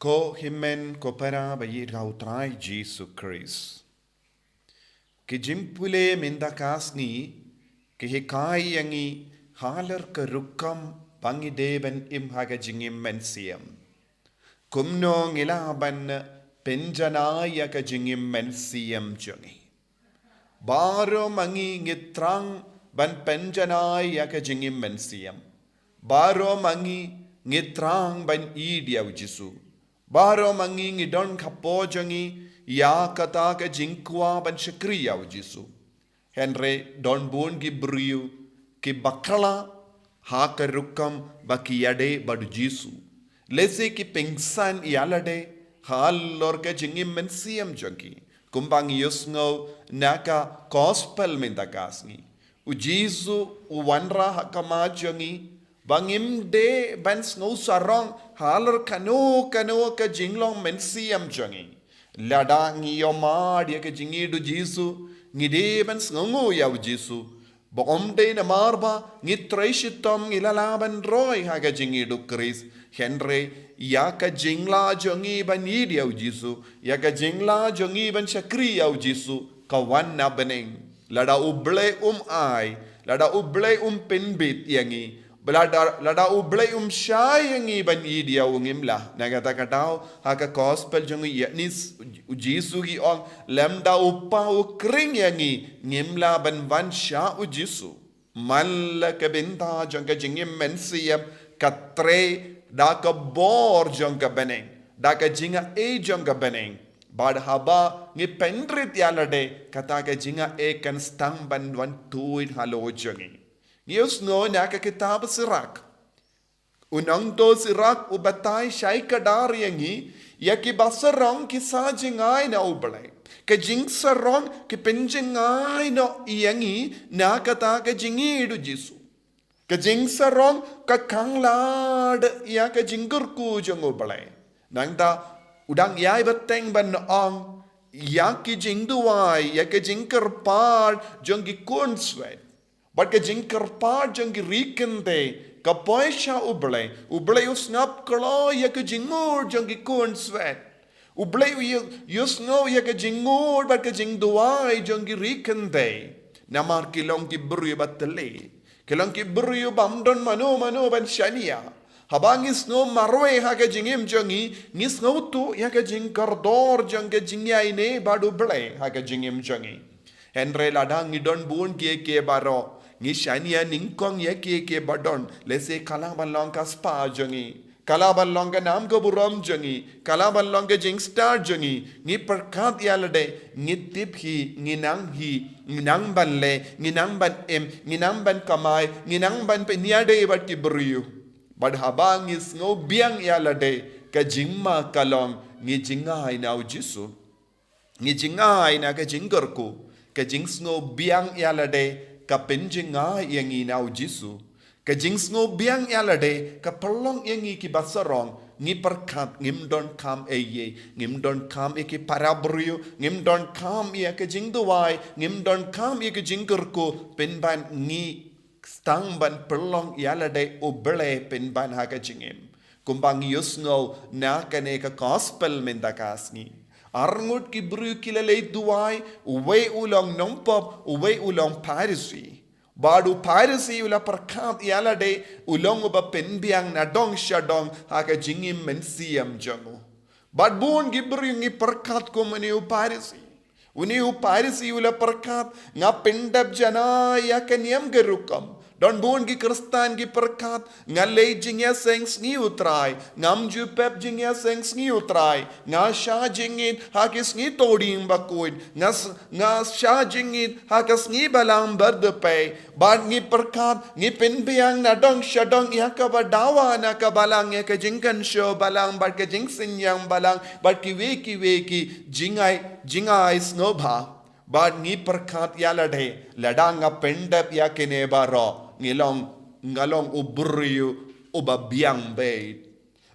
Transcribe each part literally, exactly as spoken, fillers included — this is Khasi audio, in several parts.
Ko hynmen ko para ba ïeit ha u Trai Jisu Khrist. Ki jingpule mynta ka sngi ki hikai ïa ngi halor ka rukom ba ngi dei ban im ha ka jingim mynsiem. Kumno ngi lah ban pynjanai ïa ka jingim mynsiem jong ngi. Baroh ma ngi ngi thrang ban pynjanai ïa ka jingim mynsiem. Baroh ma ngi ngi thrang ban ïeit ïa u Jisu. Baroh ma ngi ngi don hapoh jong ngi ïa kata ka jingkwah ban shakri ïa u Jisu. Hynrei don bun ki briew ki bakla ha ka rukom ba ki ïadei bad u Jisu. Lehse ki pynsan ïa lade halor ka jingim mynsiem jong ki. Kumba ngi ïohsngew na ka gospel mynta ka sngi. U Jisu u wanrah ha khmat jong ngi ba ngim dei ban sngew sarong halor kano kano ka jinglong mynsiem jong ngi. Lada ngi ïohmad ïa ka jingïeit u Jisu, ngi dei ban sngewnguh ïa u Jisu. Ba ym dei namar ba ngi trei shitom ngi la lah ban roi ha ka jingïeit u Khrist. Hynrei ïa ka jinglah jong ngi ban ïeit ïa u Jisu, ïa ka jinglah jong ngi ban shakri ïa u Jisu, ka wan na bneng. Lada u Blei um ai, lada u Blei um pynbit ïa ngi, lada, lada u Blei um shai ïa ngi ban ïeit ïa u, ngim lah. Na kata ka daw ha ka gospel jong ngi ïa ngi, u Jisu ki ong, lymda u Kpa u khring ïa ngi, ngim lah ban wan sha u Jisu. Man la ka bynta jong ka jingim mynsiem ka trei da ka bor jong ka bneng, da ka jingai jong ka bneng. Bad haba ngi pynrit ïa lade, kata ka jingai kan sdang ban wan tuid halor jong ngi. Ngi ïohsngew na ka kitab Sirak. U nongthoh Sirak u batai shai kdar ïa ngi, ïa kiba sarong ki sa jngai na u Blei. Ka jingsarong ki pynjngai noh ïa ngi na kata ka jingïeit u Jisu. Ka jingsarong ka khanglad ïa ka jingkyrkhu jong u Blei. Nangta u dang ïai bteng ban ong ïa ki jingduwai, ïa ka jingkyrpad jong ki khun swet. Bad ka jingkyrpad jong ki ri kynthei ka poi sha u Blei. U Blei u sngap kloi ïa ka jingngud jong ki khun swet. U Blei u ïoh, ïohsngew ïa ka jingngud bad ka jingduwai jong ki ri kynthei. Namar ki long ki briew ba thliew. Ki long ki briew bym don mano mano ban shaniah. Haba ngi sngew marwei ha ka jingim jong ngi, ngi sngewthuh ïa ka jingkordor jong ka jingïaineh bad u Blei ha ka jingim jong ngi. Hynrei lada ngi don bun kiei kiei baroh, ngi shaniah nyngkong ïa kiei kiei ba don, lehse ka lah ban long ka spah jong ngi, ka lah ban long ka nam ka burom jong ngi, ka lah ban long ka jingstad jong ngi, ngi pyrkhat ïa lade, ngi tip hi, ngi nang hi, ngi nang ban leh, ngi nang ban im, ngi nang ban kamai, ngi nang ban pynïadei bad ki briew. Bad haba ngi sngew biang ïa lade, ka jingma ka long ngi jngai na u Jisu. Ngi jngai na ka jingkyrkhu, ka jingsngew biang ïa lade ka pynjngai ïa ngi na u Jisu. Ka jingsngew biang ïa lade ka pynlong ïa ngi kiba sarong, ngi pyrkhat ngim donkam ei ei, ngim donkam ïa ki para briew, ngim donkam ïa ka jingduwai, ngim donkam ïa ka jingkyrkhu, pynban ngi sdang ban pynlong ïa lade u Blei pynban ha ka jingim. Kumba ngi ïohsngew na kane ka gospel mynta ka sngi. Arngut ki briew ki la leit duwai, uwei u long nongpop, uwei u long Pharisi. Bad u Pharisi u la pyrkhat ïa lade u long uba pynbiang na dong sha dong ha ka jingim mynsiem jong u. Bad bun ki briew ngi pyrkhat kum une u Pharisi. Une u Pharisi u la pyrkhat, nga pyndep janai ïa ka niam ka rukom. Don bun ki Khristan ki pyrkhat, nga leit jingïaseng sngi u Trai, ngam ju pep jingïaseng sngi u Trai, nga shah jingit ha ki sngi Thohdieng bakhuid, nga s-, nga shah jingit ha ka sngi Balang Bardpei, bad ngi pyrkhat, ngi pynbiang na dong sha dong ïa kaba dawa na ka Balang, ïa ka jingkynshew Balang, bad ka jingsynñiang Balang, bad kiwei kiwei ki jingai, jingai sngewbha. Bad ngi pyrkhat ïa lade, lada nga pyndep ïa kine baroh, ngi long, nga long u briew uba biang beit.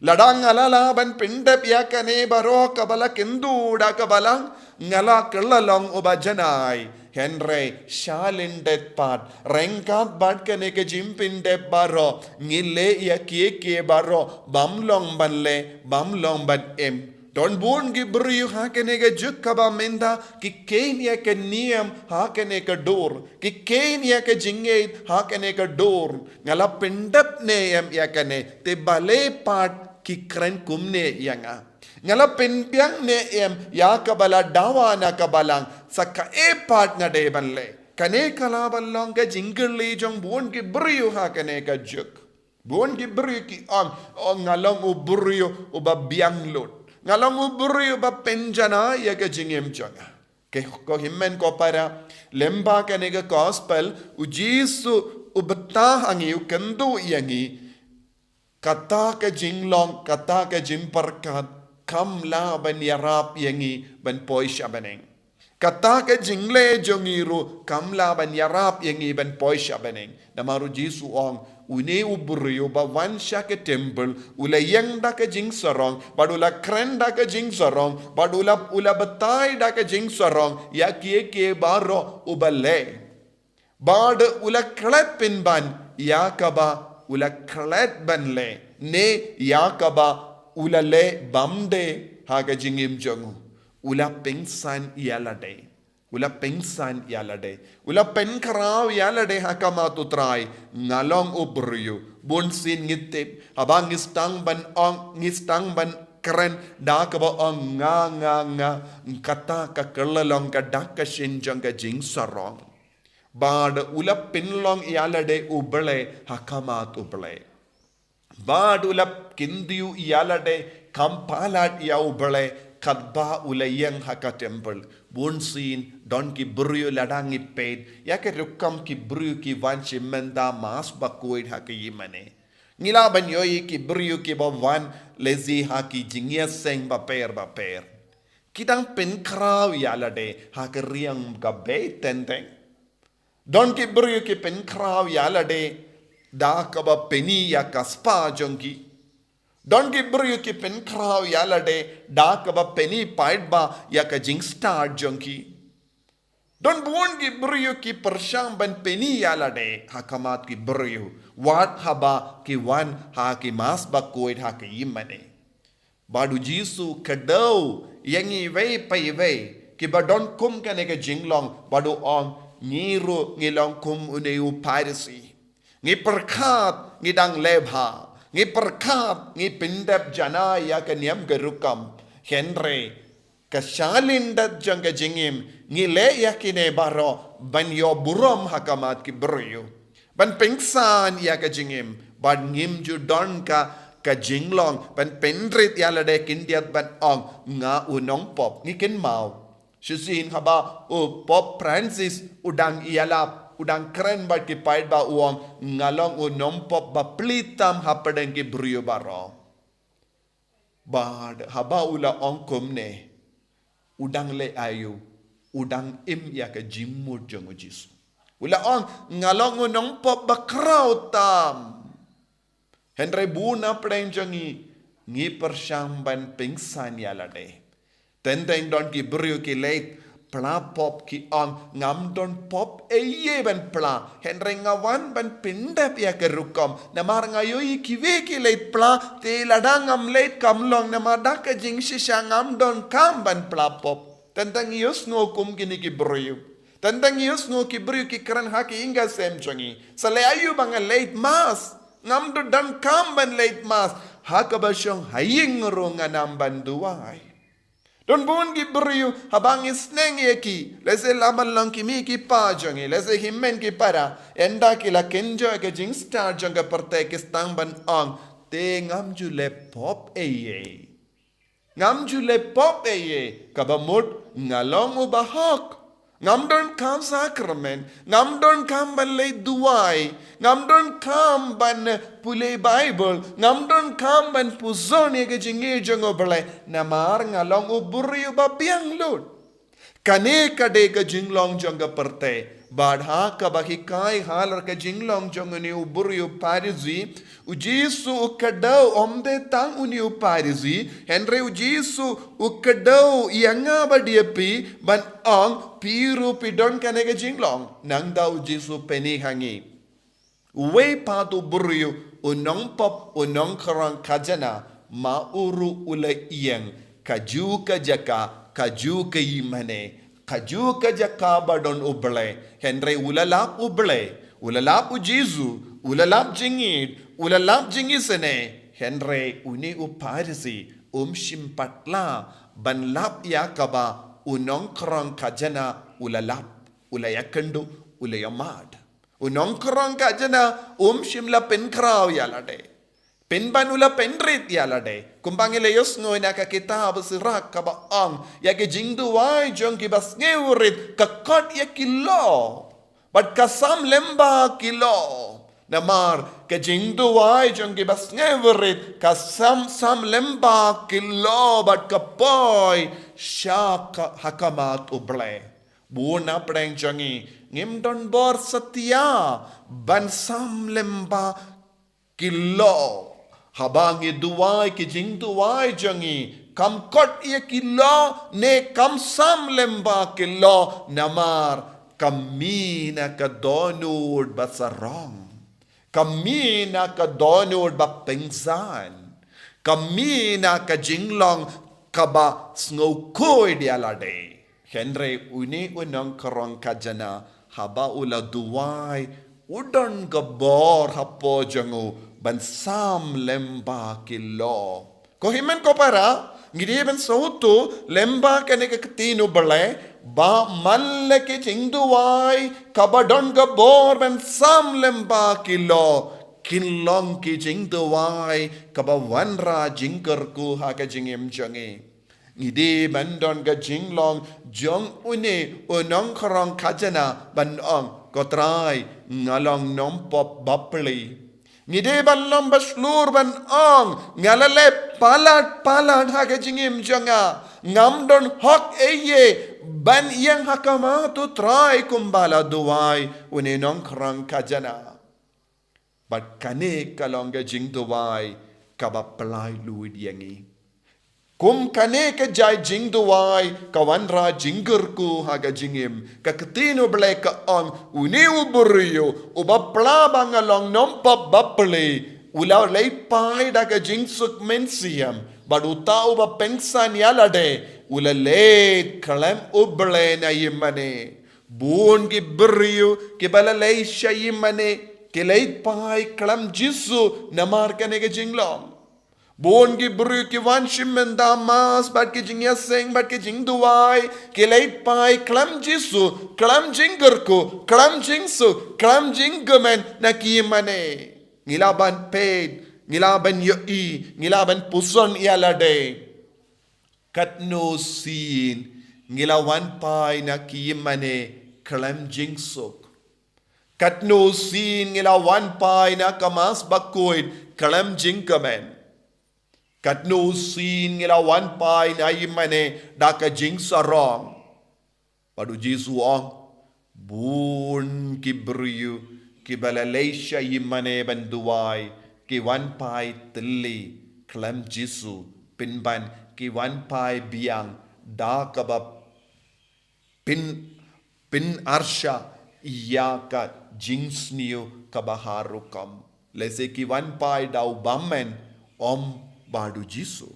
Lada nga la lah ban pyndep ïa kane baroh kaba la kynduh da ka Balang, nga la kylla long uba janai. Hynrei shalyndet pat, ryngkat bad kane ka jingpyndep baroh, ngi leh ïa kiei kiei baroh bym long ban leh, bym long ban im. Don bun ki briew ha kane ka juk kaba mynta ki kheiñ ïa ka niam ha kane ka dur, ki kheiñ ïa ka jingngeit ha kane ka dur. Nga la pyndep ne em ïa kane, te balei pat ki kren kumne ïa nga? Nga la pynbiang ne em ïa kaba la dawa na ka Balang? Sa kaei pat nga dei ban leh? Kane ka lah ban long ka jingkylli jong bun ki briew ha kane ka juk. Bun ki briew ki ong, "Oh, nga long u briew uba biang lut. Nga long u briew uba pynjanai ïa ka jingim jong nga." Ko hynmen ko para, lyngba kane ka gospel, u Jisu u batai ha ngi, u kyntu ïa ngi. Kata ka jinglong, kata ka jingpyrkhat, kam lah ban ïarap ïa ngi ban poi sha bneng. Kata ka jingleh jong ngi ruh kam lah ban ïarap ïa ngi ban poi sha bneng. Namar u Jisu u ong, une u briew uba wan sha ka temple, u la ïeng da ka jingsarong, bad u la kren da ka jingsarong, bad u la, u la batai da ka jingsarong ïa kiei kiei baroh uba leh. Bad u la klet pynban ïa kaba u la klet ban leh, ne ïa kaba u la leh bymdei ha ka jingim jong u. U la pynsan ïa lade. U la pynsan ïa lade. U la pynkhraw ïa lade ha khmat u Trai. Nga long u briew. Bunsien ngi tip, haba ngi sdang ban ong, ngi sdang ban kren da kaba ong nga, nga, nga, kata ka kylla long ka dak ka shin jong ka jingsarong. Bad u la pynlong ïa lade u Blei ha khmat u Blei. Bad u la kyntiew ïa lade kham palat ïa u Blei katba u la ïeng ha ka temple. Bunsien don ki briew, lada ngi peit ïa ka rukom ki briew ki wan shim mynta Mass Bakhuid ha ka ïingmane, ngi lah ban ïohi ki briew kiba wan lehse ha ki jingïaseng bapher bapher. Ki dang pynkhraw ïa lade ha ka riang ka bei teng teng. Don ki briew ki pynkhraw ïa lade da kaba pyni ïa ka spah jong ki. Don ki briew ki pynkhraw ïa lade da kaba pyni paidbah ïa ka jingstad jong ki. Don bun ki briew ki pyrshang ban pyni ïa lade ha khmat ki briew, wat haba ki wan ha ki Mass Bakhuid ha ka ïingmane. Bad u Jisu u kdew ïa ngi iwei pa iwei kiba don kum kane ka jinglong, bad u ong, ngi ruh ngi long kum une u Pharisi. Ngi pyrkhat ngi dang leh bha, ngi pyrkhat ngi pyndep janai ïa ka niam ka rukom. Hynrei ka shalyndet jong ka jingim, ngi leh ïa kine baroh ban ïoh burom ha khmat ki briew, ban pynksan ïa ka jingim, bad ngim ju don ka, ka jinglong ban pynrit ïa lade khyndiat ban ong, nga u nongpop. Ngi kynmaw shisien haba u Pope Francis u dang ïalap, u dang kren bad ki paidbah, u ong, nga long u nongpop bapli tam hapdeng ki briew baroh. Bad haba u la ong kumne, u dang leh aïu? U dang im ïa ka jingmut jong u Jisu. U la ong, nga long u nongpop bakhraw tam. Hynrei bun na pdeng jong ngi, ngi pyrshang ban pynksan ïa lade. Teng teng don ki briew ki leit phla pop, ki ong, ngam don pop ei ei ban phla, hynrei nga wan ban pyndep ïa ka rukom. Namar nga ïohi kiwei ki leit phla, te lada ngam leit kam long, namar da ka jingshisha ngam don kam ban phla pop. Teng teng ïohsngew kum kine ki briew. Teng teng ïohsngew ki briew ki kren ha ki ïing ki sem jong ngi, sa leh aïu ba nga leit Mass? Ngam don kam ban leit Mass. Ha kaba shong ha ïing ruh ngan ym ban duwai. Don bun ki briew haba ngi sneng ïa ki, lehse lah ban long ki mei ki pa jong ngi, lehse hynmen ki para, ynda ki la kynjoh ïa ka jingstad jong ka pyrthei, ki sdang ban ong, te ngam ju leh pop ei ei. Ngam ju leh pop ei ei, kaba mut nga long u bahok. Ngam don kam sakramen, ngam don kam ban leit duwai, ngam don kam ban pule Baibl, ngam don kam ban pynshong ïa ka jingïeit jong u Blei, namar nga long u briew ba biang lut. Kane ka dei ka jinglong jong ka pyrthei, Bad ha kaba hikai halor ka jinglong jong une u briew Pharisi, u Jisu u kdew, ym dei tang une u Pharisi, hynrei u Jisu u kdew ïa nga bad ïa phi, ban ong phi ruh phi don kane ka jinglong. Nangta u Jisu u pyni ha ngi. Uwei pat u briew, u nongpop, u nongkhrong khajna, ma u ruh u la ïeng, kajuh ka jaka, kajuh ka ïingmane, kajuh ka jaka ba don U Blei, hynrei u la lap U Blei, u la lap u Jisu, u la lap jingïeit, u la lap jingisynei, hynrei une u Pharisi, um shym pat lah, ban lap ïa kaba, u nongkhrong khajna, u la lap, u la ïakynduh, u la ïamad. U nongkhrong khajna, um shym la pynkhraw ïa lade. Pynban u la pynrit ïa lade. Kumba ngi la ïohsngew na ka kitab Sirak kaba ong, ïa ki jingduwai jong kiba sngewrit, ka kot ïa ki lok. Bad ka sam lyngba ki lok. Namar, ka jingduwai jong kiba sngewrit, ka sam, sam lyngba ki lok, bad ka poi, sha ka, ha khmat U Blei. Bun na pdeng jong ngi, ngim don bor satia, ban sam lyngba ki lok. Haba ngi duwai ki jingduwai jong ngi, kam kot ïa ki lok, ne kam sam lyngba ki lok, namar, kam mih na ka dohnud ba sarong. Kam mih na ka dohnud ba pynsan. Kam mih na ka jinglong kaba sngewkhuid ïa lade. Hynrei une u nongkhrong khajna haba u la duwai u don ka bor hapoh jong u ban sam lyngba ki lok. Ko hynmen ko para, ngi dei ban sngewthuh lyngba kane ka ktien U Blei, ba man la ki jingduwai, kaba don ka bor ban sam lyngba ki lok, kin long ki jingduwai, kaba wanrah jingkyrkhu ha ka jingim jong ngi. Ngi dei ban don ka jinglong jong une u nongkhrong khajna ban ong, ko Trai, nga long nongpop bapli. Ngi dei ban long bashlur ban ong, nga la leh palat palat ha ka jingim jong nga. Ngam don hok ei ei ban ïeng ha khmat U Trai kumba la duwai une u nongkhrong khajna. Bad kane ka long ka jingduwai kaba pynlait lut ïa ngi. Kum kane ka jait jingduwai, ka wanrah jingkyrkhu ha ka jingim. Ka ktien U Blei ka ong, une u briew, uba phla ba nga long nongpop bapli, u la leit phai da ka jingsuk mynsiem, bad uta uba pynsan ïa lade, u la leit khlem U Blei na ïingmane. Bun ki briew, kiba la leit sha ïingmane, ki leit phai khlem Jisu, namar kane ka jinglong. Bun ki briew ki wan shim mynta mass bad ki jingïaseng bad ki jingduwai, ki leit phai khlem Jisu, khlem jingkyrkhu, khlem jingsuk, khlem jingkmen na ki ïingmane. Ngi lah ban peit, ngi lah ban ïohi, ngi lah ban puson ïa lade. Katno sien, ngi la wan phai na ki ïingmane khlem jingsuk. Katno sien ngi la wan phai na ka Mass Bakhuid khlem jingkmen. Katno sien ngi la wan phai na ïingmane da ka jingsarong. Bad u Jisu u ong, bun ki briew, kiba la leit sha ïingmane ban duwai, ki wan phai tylli, khlem Jisu, pynban, ki wan phai biang, da kaba pyn, pynarshah, ïa ka jingsniew kaba har rukom. Lehse ki wan phai da u bymman, ym bad u Jisu.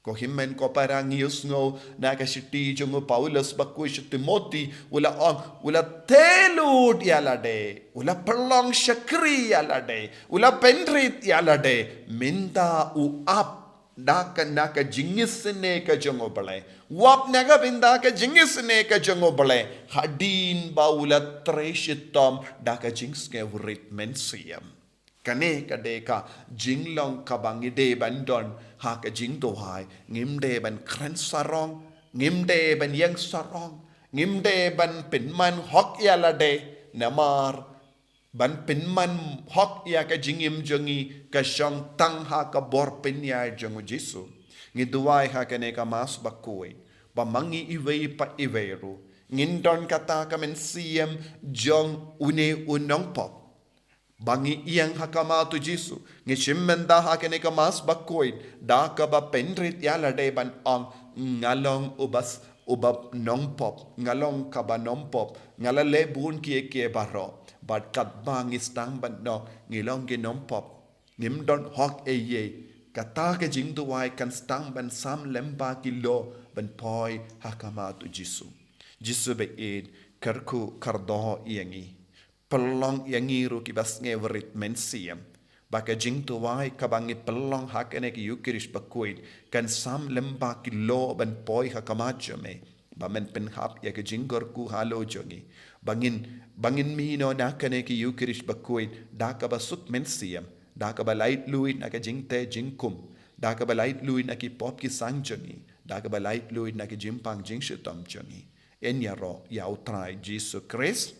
Ko hynmen ko para ngi ïohsngew, na ka shithi jong u Paulus bakhuid sha Timothi, u la ong, u la theh lut ïa lade, u la pynlong shakri ïa lade, u la pynrit ïa lade, mynta u ap da ka na ka jingisynei ka jong u Blei. U ap na ka bynta ka jingisynei ka jong u Blei. Hadien ba u la trei shitom da ka jingsngewrit mynsiem. Kane ka dei ka jinglong kaba ngi dei ban don ha ka jingduwai, ngim dei ban kren sarong, ngim dei ban ïeng sarong, ngim dei ban pynman hok ïa lade, namar ban pynman hok ïa ka jingim jong ngi ka shong tang ha ka bor pynïaid jong u Jisu. Ngi duwai ha kane ka Mass Bakhuid, ba ma ngi iwei pa iwei ruh, Ngin don kata ka mynsiem jong une u nongpop. Ba ngi ïeng ha khmat u Jisu, ngi shim mynta ha kane ka Mass bakhuid, da kaba pynrit ïa lade ban ong, nga long uba s-, uba nongpop, nga long kaba nongpop, nga la leh bun kiei kiei baroh. Bad katba ngi sdang ban ong, ngi long ki nongpop, ngim don hok ei ei, kata ka jingduwai kan sdang ban sam lem bad ki lyoh ban poi ha khmat u Jisu. Jisu ba ïeit, kyrkhu kyrdoh ïa ngi. Pynlong ïa ngi ruh kiba sngewrit mynsiem. Ba ka jingduwai kaba ngi pynlong ha kane ka Eukharist bakhuid kan sam lem bad ki lyoh ban poi ha khmat jong me. Ba men pynhap ïa ka jingkyrkhu halor jong ngi. Ba ngin, ba ngin mih noh na kane ka Eukharist bakhuid da kaba suk mynsiem, da kaba laitluid na ka jingteh jingkhum, da kaba laitluid na ki pop ki sang jong ngi, da kaba laitluid na ka jingpang jingshitom jong ngi. Yn ïaroh ïa u Trai Jisu Khrist.